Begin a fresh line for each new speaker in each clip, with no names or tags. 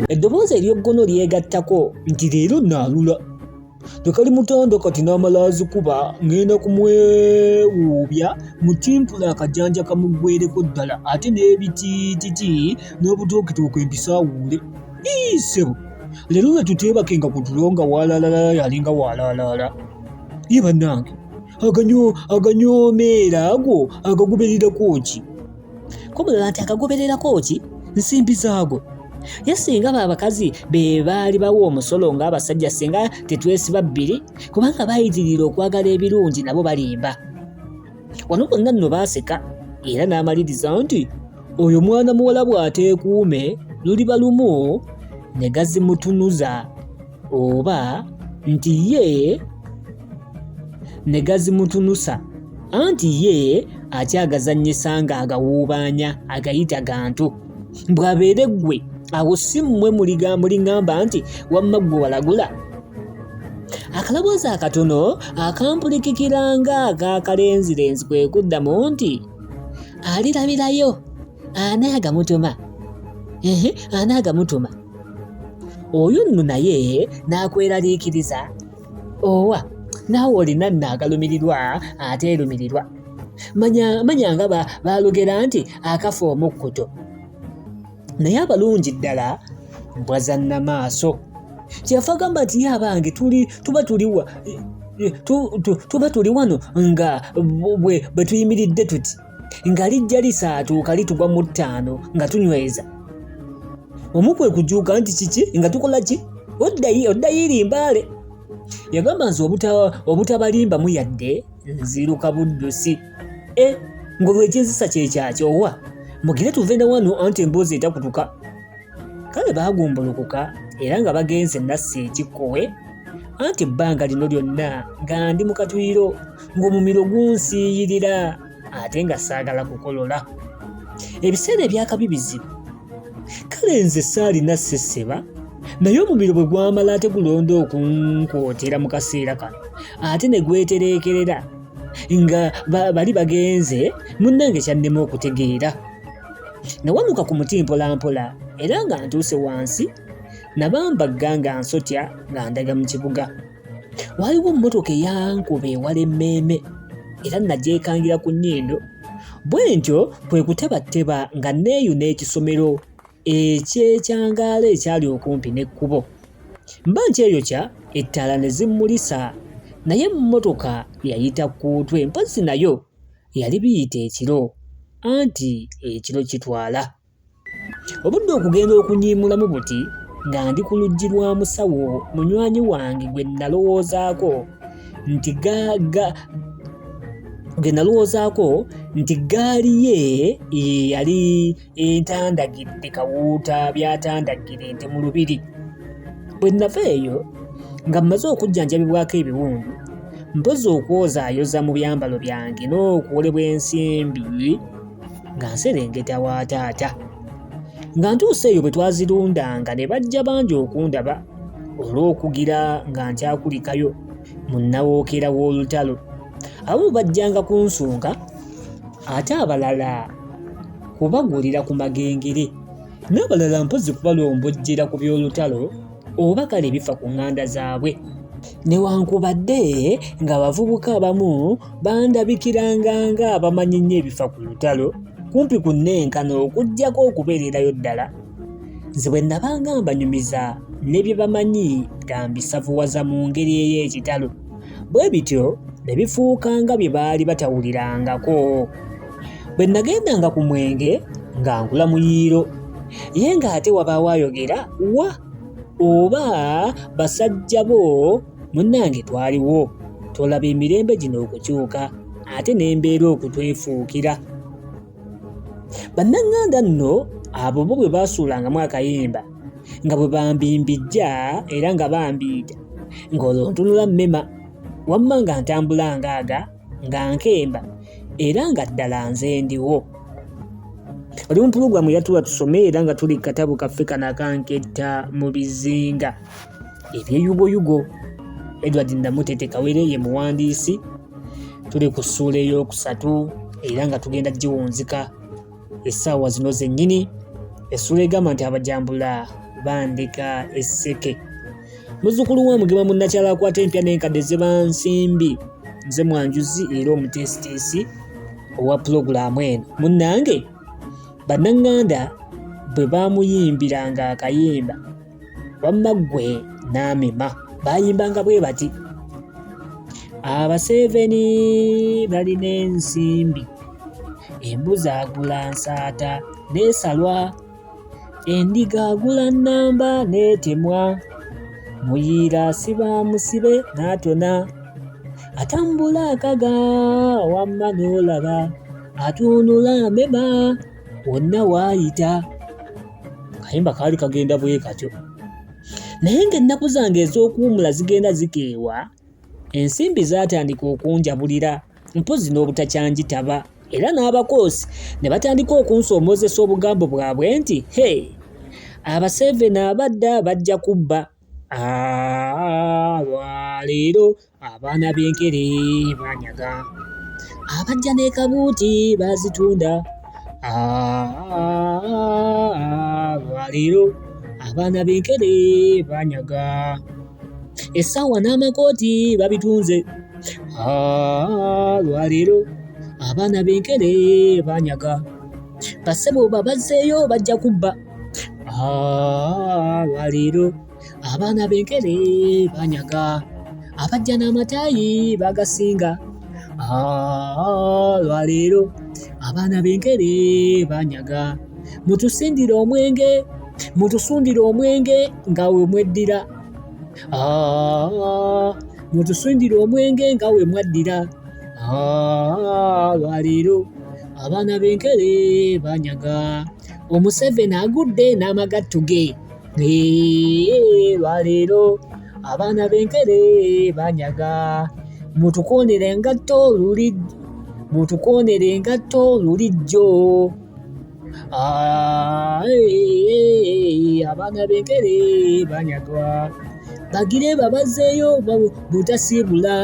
Eddoboozi ery'eggono lyegattako nti leero naalula. Tekali mutanda kati n'amala azikuba ŋŋenda kumwewuubya mutimpule akajanja kamuggweereko ddala ate n'ebitiititi n'obutooketooke mbisaawuule. Ii ssebo leero lwe tuteebakenga ku tulo nga waalaalala yalinga waalaalala. Ye bannange aganyoomeera ago agagobererako ki? Ko mulala nti akagobererako ki? Nsimbi zaago. Ye singa ba bakazi be baali bawa omusolo ng'abasajja singa tetwesiba bbiri kubanga bayitirira okwagala ebirungi nabo balimba. Wano bonna nno baaseka era n'amaliriza nti oyo mwana muwala bw'ateekuume luliba lumu ne gazimutunuza oba nti ye ne gazimutunusa anti ye akyagazannyisa ng'agawuubaanya agayita gantu bw'abeere ggwe awo si mmwe muliŋŋamba nti wamma ggwe walagula akalaboozi akatono akampulikikira nga ak'akalenzirenzi kwe kuddamu nti alirabirayo ani agamutuma ehe ani agamutuma oyo nno naye n'akweraliikiriza owa naawe olina nno agalumirirwa ate erumirirwa manya manya nga baalugera nti akafa omukkuto naye abalungi ddala mbwa za nnamaaso kyeyafa agamba nti ye abange tuli tuba tuliwa tuba tuli wano nga bwe tuyimiridde tuti nga lijja lisaatuuka litugwa mu ttaano nga tunyweza omu kwe kujuuka nti kiki nga tukola ki oddayo eri mbaale yagamba nze obutabalimbamu yadde nziruka buddusi e ng'olwekinzisa kyekyaki owa mugire tuve na wano anti emboozi etakutuka Kale baagumbulukuka era nga bagenze nassa ekikkowe anti ebbanga lino lyonna nga ndi mu katuyiro ng'omumiro gunsiiyirira ate nga saagala kukolola. Ebiseera ebyakabi bizibu. Kale nze saalina ssesseba naye omumiro bwe gwamala ate gulonda okunkootera mu kaseera kano ate ne gwetereekerera nga bali bagenze munnange kyannema okutegeera. Nawanuka ku muti mpolampola era nga ntuuse wansi nabambagga nga nsotya nga ndaga mu kibuga. Waaliwo emmotoka eyankuba ewala emmeeme era nagyekangira ku nnyindo bwe ntyo kwe kutebatteba nga neeyuna ekisomero eky'ekyangaala ekyali okumpi n'ekkubo. Mba nkyeyokya ettaala ne zimmulisa naye emmotoka yayita kkuutwe mpozzi nayo yali biyita ekiro anti ekiro kitwala obudde okugenda okunyiimulamu buti nga ndi ku luggi lwa musawo munywanyi wange gwe nalowoozaako nti gwe nalowoozaako nti ggaali ye yali entandagidde kawuuta by'atandagira ente mu lubiri. Bwe nnava eyo nga mmaze okujjanjabibwako ebiwundu, mpozzi okwozaayoza mu byambalo byange n'okuwolebwa ensimbi nga nserengeta wa taata. Nga ntuuse eyo bwe twazirundanga ne bajja bangi okundaba olw'okugira nga nkyakulikayo mu nnawookera w'olutalo. Abamu bajjanga kunsunga ate abalala kubagulira ku magengere n'abalala mpozzi kubalombojjera ku by'olutalo oba kale ebifa ku ŋŋanda zaabwe. Newankubadde ng'abavubuka abamu bandabikiranga ng'abamanyi ennyo ebifa ku lutalo kumpi ku nnenkana okuggyako okubeererayo ddala, nze bwe nabanga mbanyumiza ne bye bamanyi nga mbisavuwaza mu ngeri ey'ekitalo bwe bityo ne bifuuka nga bye baali batawulirangako. Bwe nagendanga ku mwenge nga nkula muyiiro ye ng'ate wabaawo ayogera wa oba basajja bo munnange twaliwo tolaba emirembe gino okukyuka ate n'embeera okutwefuukira. Bannaŋŋanda nno abo bo bwe baasuulangamu akayimba nga bwe bambimbijja era nga bambiita ng'olwo ntunula mmema wamma nga ntambula ngaaga nga nkemba era nga ddala nze ndiwo. Oli mu pulogulaamu eyatula tusome era nga tuli katabo kaffe kano akanketta mu bizinga ebyeyugoyugo. Edward Namutete Kawere ye muwandiisi. Tuli ku ssuula ey'okusatu era nga tugenda giwunzika. Essaawa zino zennyini essuula egamba nti abajambula bandeka esseke. Muzzukulu wa Mugema munnakyalo akwata empya n'enkadde ziba nsimbi. Nze mwanjuzi era omuteesiteesi owa pulogulaamu eno. Munnange Bannaŋŋanda bwe baamuyimbiranga akayimba wamma ggwe n'amema baayimbanga bwe bati Abaseveni balina ensimbi embuzi agula nsaata n'esalwa endiga agula nnamba n'etemwa muyiira asiba musibe n'atona atambula akaga wamma n'olaba atunula amema wonna waayita kayimba kaali kagenda bwe katyo naye ng'ennaku zange ez'okuwummula zigenda zikeewa ensimbi zaatandika okunjabulira mpozzi n'obutakyanjitaba era n'abakoosi ne batandika okunsoomoozesa obugambo bwabwe nti he Abaseveni abadda bajja kubba lwaleero abaana b'enkere banyaga abajja n'ekabuuti bazitunda lwaleero abaana b'enkere banyaga essaawa n'amakooti babitunze lwaleero abaana b'enkere banyaga bassebo babazzeeyo bajja kubba lwaleero abaana b'enkere banyaga abajja n'amataayi bagasinga lwaleero abaana b'enkere banyaga mutusindire omwenge mutusundire omwenge nga we mweddira mutusundire omwenge nga we mwaddira lwaleero abaana b'enkere banyaga omuseveni agudde n'amagatto ge lwaleero abaana b'enkere banyaga mutukoonere engatto luli mutukoonere engatto lulijjo abaana b'enkere banyagwa bagire babazeeyo butasiibula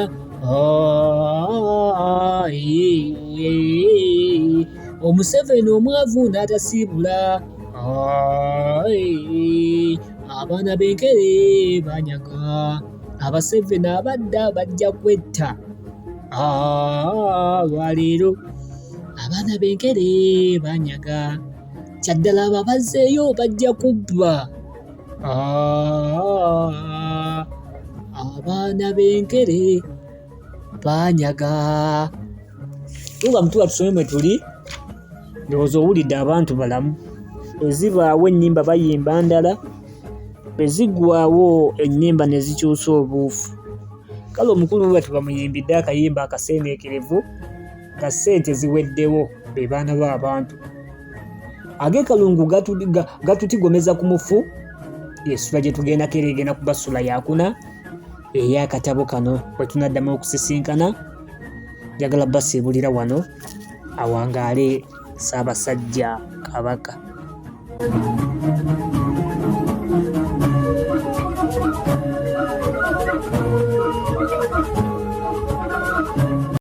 omuseveni omwavu n'atasiibula abaana b'enkere banyaga abaseveni abadda bajja kwetta lwaleero abaana b'enkere banyaga kyaddala abo abazzeeyo bajja kubba abaana b'enkere banyaga tuba mutuba tusome mwe tuli ndowooza owulidde abantu balamu ezibaawo ennyimba bayimba ndala bwe ziggwaawo ennyimba ne zikyusa obuufu kale omukulu we bati bamuyimbidde akayimba akaseeneekerevu nga ssente ziweddewo be baana b'abantu ag'ekalungu gatutigomeza ku mufu esula gye tugendako era egenda kuba sula yakuna ey'akatabo kano bwe tunaddamu okusisinkana njagala basiibulira wano awangaale ssaabasajja kabaka.